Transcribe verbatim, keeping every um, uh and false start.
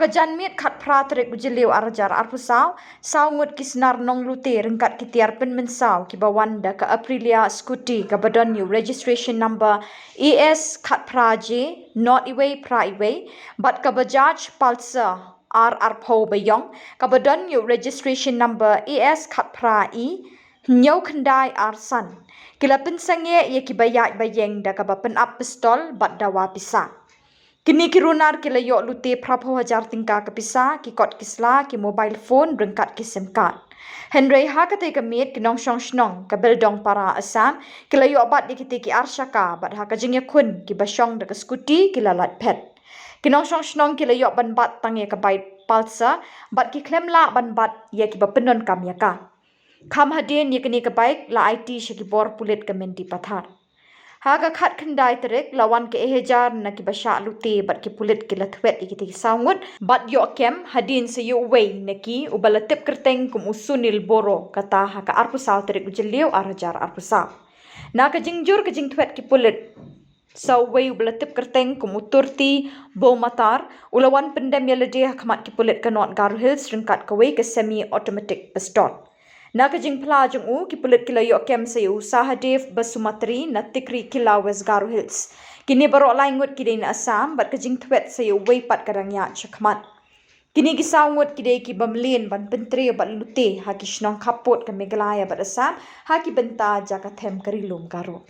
Ka janmiet khatphra tarik u Jylliew ar hajar arphew saw, saw ngut ki snar nonglute ryngkat ki tiar pynmynsaw kiba wan da ka Aprilia scooty kaba don ïa u registration number A S khatphra J not iwei phra iwei bad ka Bajaj Pulsar ar arphew ba ïong kaba don ïa u registration number A S khatphra E hynñiew khyndai ar san. Ki la pynsangeh ïa kiba ïaid ba ïeng da kaba pynap pistol bad dawa pisa. Kine ki runar ki la ïoh lute phraphew hajar tyngka ka pisa, ki kot ki sla, ki mobile phone ryngkat ki sim card. Hynrei ha katei ka miet ki nongshong shnong ka Beldongpara Assam ki la ïoh bat ïa kitei ki ar shaka bad ha ka jingïakhun kiba shong da ka scooty ki la lait phet. Ki nongshong shnong ki la ïoh ban bat tang ïa ka bike Pulsar bad ki khlem lah ban bat ïa kiba pyndonkam ïa ka. Kham hadien ïa kane ka bike la aiti sha ki bor pulit ka Mendipathar. Ha ka khatkhyndai tarik la wan ka ehejar na kiba shah lute bad ki pulit ki la thwet ïa kitei ki saw ngut bad ïoh kem hadien sa ïa uwei na ki uba la tip kyrteng kum u Sunil Boro, kata ha ka arphew saw tarik u Jylliew ar hajar arphew saw. Na ka jingjur ka jingthwet ki pulit, sa uwei uba la tip kyrteng kum u Turti Bomatar u la wan pyndem ïa lade ha khmat ki pulit ka North Garo Hills ryngkat kawei ka semi automatic pistol. Na ka jingphla jong u, ki pulit ki la ïoh kem sa ïa u Sahadev Basumatary na Tikri Kila, West Garo Hills. Kine baroh lai ngut ki dei na Assam bad ka jingthwet sa ïa uwei pat ka dang ïaid shakhmat. Kine ki saw ngut ki dei kiba mlien ban pyntrei bad lute ha ki shnong khappud ka Meghalaya bad Assam ha ki bynta jaka them ka Ri Lum Garo.